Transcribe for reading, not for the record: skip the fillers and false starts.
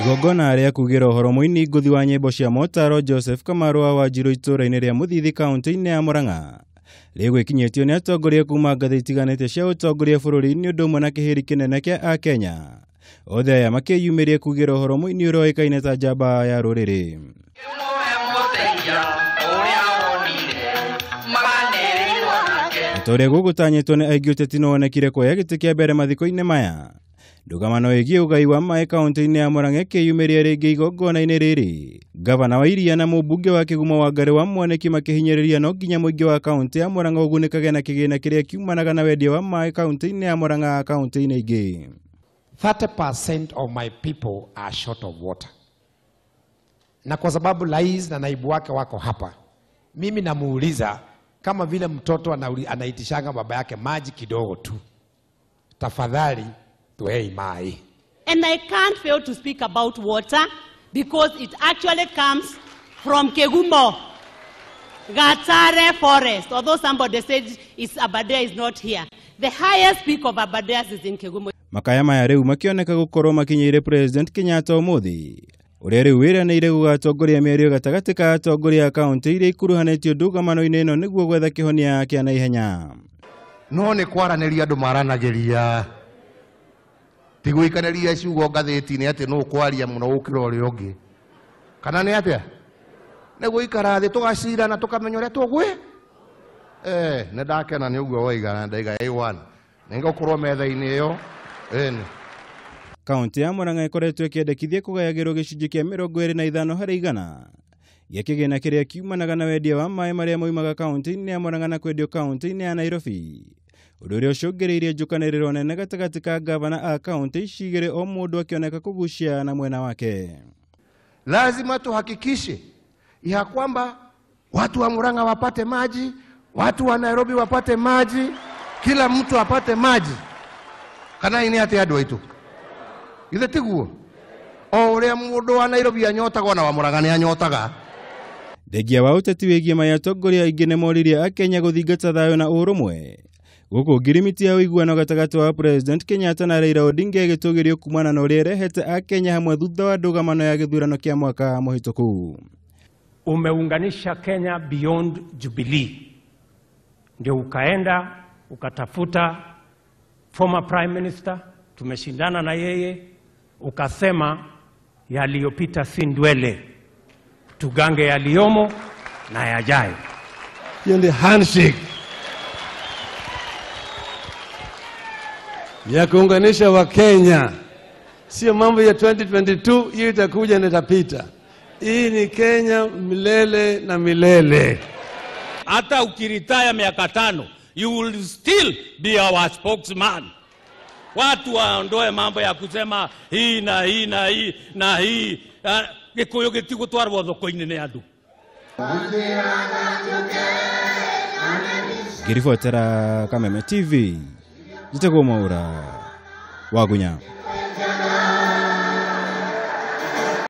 Igongona rĩa kugĩra ũhoro mũini ngũthi wa nyĩmbo cia motaro Joseph Kamaru wa Wanjiru itũũra-inĩ rĩa Mũthithi kaunti-inĩ ya Murang'a rĩgwĩkinyĩtio nĩ atongoria kuma ngathĩ itiganĩte cia ũtongoria bũrũri-inĩ ũndũ ũmwe na kĩhĩri kĩnene kĩa Akenya. Othe aya makĩyumĩria kugĩra ũhoro mũini ũrĩa ũĩkaine ta njamba ya rũrĩrĩ. Ta ũrĩa gũgũtanyĩtwo nĩ aingĩ ũteti nĩwonekire kuoya gĩtĩ kĩa mbere mathiko-inĩ maya. Ndũgamano ĩgiĩ ũgai wa maĩ kaunti-inĩ ya Murang'a ĩkĩyumĩria rĩngĩ igongona-inĩ rĩrĩ. Gavana wa Iria na mũmbunge wa Kĩgumo Wangari wa Mwaniki makĩhinyĩrĩria no nginya mũingĩ wa kaunti ya Murang'a ũgunĩkage na kĩgĩna kĩrĩa kiumanaga na wendia wa maĩ kaunti-inĩ ya Murang'a kaunti-inĩ ingĩ. 30% of my people are short of water. Na kwa sababu rais na naibu wake wako hapa, mimi namuuliza kama vile mtoto anaitishanga baba yake maji kidogo tu, tafadhali tuhei mai. And I can't fail to speak about water because it actually comes from Kegumo, Gatare Forest. Although somebody said it's Aberdare is not here. The highest peak of Aberdares is in Kegumo. Makaya maya rĩu makĩoneka gũkorwo makinyĩire President Kenyatta ũmũthĩ ũrĩa rĩu wĩranĩire gũgatongoria mĩario gatagatĩ ka atongoria a kaunti iria ikuruhanĩtio ndũgamano-inĩ ĩno nĩguo gwetha kĩhonia kĩa naihenya. No nĩ kwaranĩria andũ maranagĩria, ti gũikanĩria ciugo ngathĩti-inĩ atĩ nũ kwaria mũno gũkĩra ũrĩa ũngĩ, kana nĩ atĩa? Nĩ gũikara thĩ tũgacirana tũkamenya ũrĩa tũgwĩ. Nĩ ndakena nĩ ũguo waiga na ndaiga A1 nĩ ngũkorwo metha-inĩ ĩyo. Kaunti ya Murang'a ĩkoretwo ĩkĩendekithia kũgayagĩrwo gĩcunjĩ kĩa 25 harĩ igana gĩa kĩgĩna kĩrĩa kiumanaga na wendia wa maĩ marĩa maumaga kaunti-inĩ ya Murang'a na kwendio kaunti-inĩ ya Nairobi, ũndũ ũrĩa ũcũngĩrĩirie njũkanĩrĩro nene gatagatĩ ka gavana a kaunti ici igĩrĩ, o mũndũ akĩoneka kũgucia na mwena wake. Lazima tuhakikishe ya kwamba watu wa Murang'a wapate maji, watu wa Nairobi wapate maji, kila mtu apate maji. Kana ini ati andũ aitũ ithe tiguo o ũrĩa mũndũ wa Nairobi anyotaga na wa Murang'a nĩ anyotaga. Thengia wa ũteti wĩgiĩ maĩ, atongoria aingĩ nĩ moririe Akenya gũthingata thayũ na ũrũmwe gũkũ ngirimiti ya ũiguano gatagatĩ wa President Kenyatta na Raila Odinga ĩgĩtũgĩrio kumana na ũrĩa ĩrehete Akenya hamwe thutha wa ndũgamano ya gĩthurano kĩa mwaka mũhĩtũku. Umeunganisha Kenya beyond Jubilee, ndio ukaenda ukatafuta former Prime Minister, tumeshindana na yeye, ukasema yaliyopita si ndwele, tugange yaliyomo na yajayo. Hiyo ni handshake ya kuunganisha wa Kenya, sio mambo ya 2022. Hiyo itakuja na itapita. Hii ni Kenya milele na milele. Hata ukiritaya miaka 5, you will still be our spokesman. Watu waondoe mambo ya kusema hii na hii na hii na hii. Gikuyu gitigutwarwo thoko-inĩ nĩ andũ. Ngĩribotera Kameme TV, njĩtagwo Mwaura Wagunya.